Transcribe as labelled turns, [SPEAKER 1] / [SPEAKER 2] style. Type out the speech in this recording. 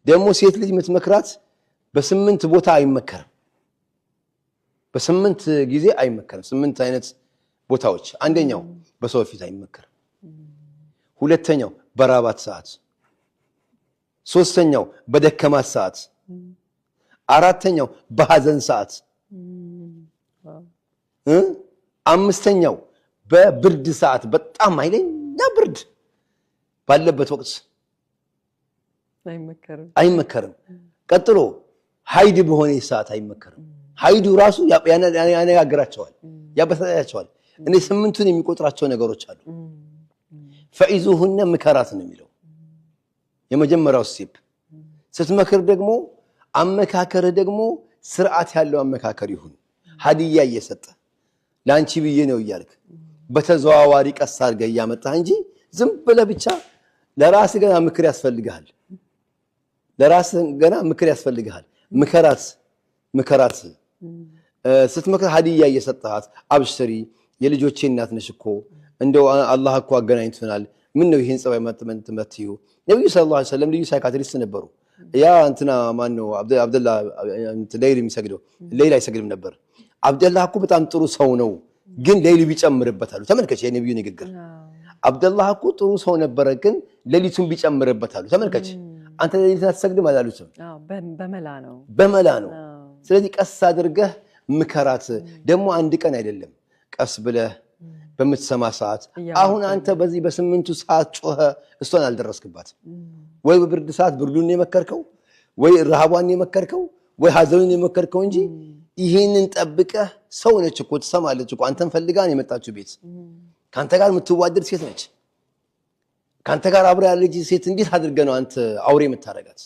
[SPEAKER 1] ደግሞ ሴት ልጅ የምትመክራት በስምንት ቦታ አይመከርም። በስምንት ጊዜ አይመከርም። 8 አይነት ቦታዎች። አንደኛው በሰው ፊት አይመከርም። ሁለተኛው በራባት ሰዓት፣ ሶስተኛው በደከማት ሰዓት፣ አራተኛው በሐዘን ሰዓት፣ አምስተኛው በብርድ ሰዓት፣ በጣም ኃይለኛ ብርድ ባለበት ወቅት አይመከርም። ቀጥሎ ሀይድ በሆነ ሰዓት አይመከርም። ሀይዱ ራሱ ያነጋግራቸዋል፣ ያበሳጫቸዋል። እኔ 8ቱን የሚቆጥራቸው ነገሮች አሉ። فعظوهن ምከራት ነው የሚለው የመጀመሪያው step። ስትመክር ደግሞ አመካከርህ ደግሞ ስርዓት ያለው አመካከር ይሁን። ሀዲያ እየሰጠ ለአንቺ ብዬ ነው እያልክ በተዘዋዋሪ ቀስ አድርገህ እያመጣህ እንጂ ዝም ብለህ ብቻ ለራስህ ገና ምክር ያስፈልግሃል። ለራስህ ገና ምክር ያስፈልግሃል። ምከራት ምከራት። ስትመክር ሀዲያ እየሰጠሃት አብሽሪ፣ የልጆቼ እናት ነሽ እኮ፣ እንደው አላህ እኮ አገናኝቶናል፣ ምን ነው ይህን ጸባይ መትዩ? ነቢዩ صلى الله عليه وسلم ልዩ psychiatrist ነበሩ። ያ እንትና ማን ነው አብደላ ሌይል የሚሰግደው ሌይል አይሰግድም ነበር። አብደላህ እኮ በጣም ጥሩ ሰው ነው፣ ግን ሌይል ቢጨምርበት አሉ። ተመልከች የነቢዩ ንግግር። አብደላህ እኮ ጥሩ ሰው ነበረ፣ ግን ሌሊቱን ቢጨምርበት አሉ። ተመልከች፣ አንተ ሌሊቱን አትሰግድም አላሉትም።
[SPEAKER 2] በመላ ነው፣
[SPEAKER 1] በመላ ነው። ስለዚህ ቀስ አድርገህ ምከራት። ደግሞ አንድ ቀን አይደለም፣ ቀስ ብለህ በምትሰማ ሰዓት። አሁን አንተ በዚህ በ8ቱ ሰዓት ጮኸ እሷን አልደረስክባት። ወይ በብርድ ሰዓት ብርዱን የመከርከው፣ ወይ ረሃቧን የመከርከው፣ ወይ ሀዘኑን የመከርከው እንጂ ይህንን ጠብቀህ፣ ሰው ነች እኮ፣ ትሰማለች እኮ። አንተን ፈልጋ ነው የመጣችው ቤት። ከአንተ ጋር የምትዋደድ ሴት ነች። ከአንተ ጋር አብራ ያለች ሴት እንዴት አድርገህ ነው አንተ አውሬ የምታደርጋት?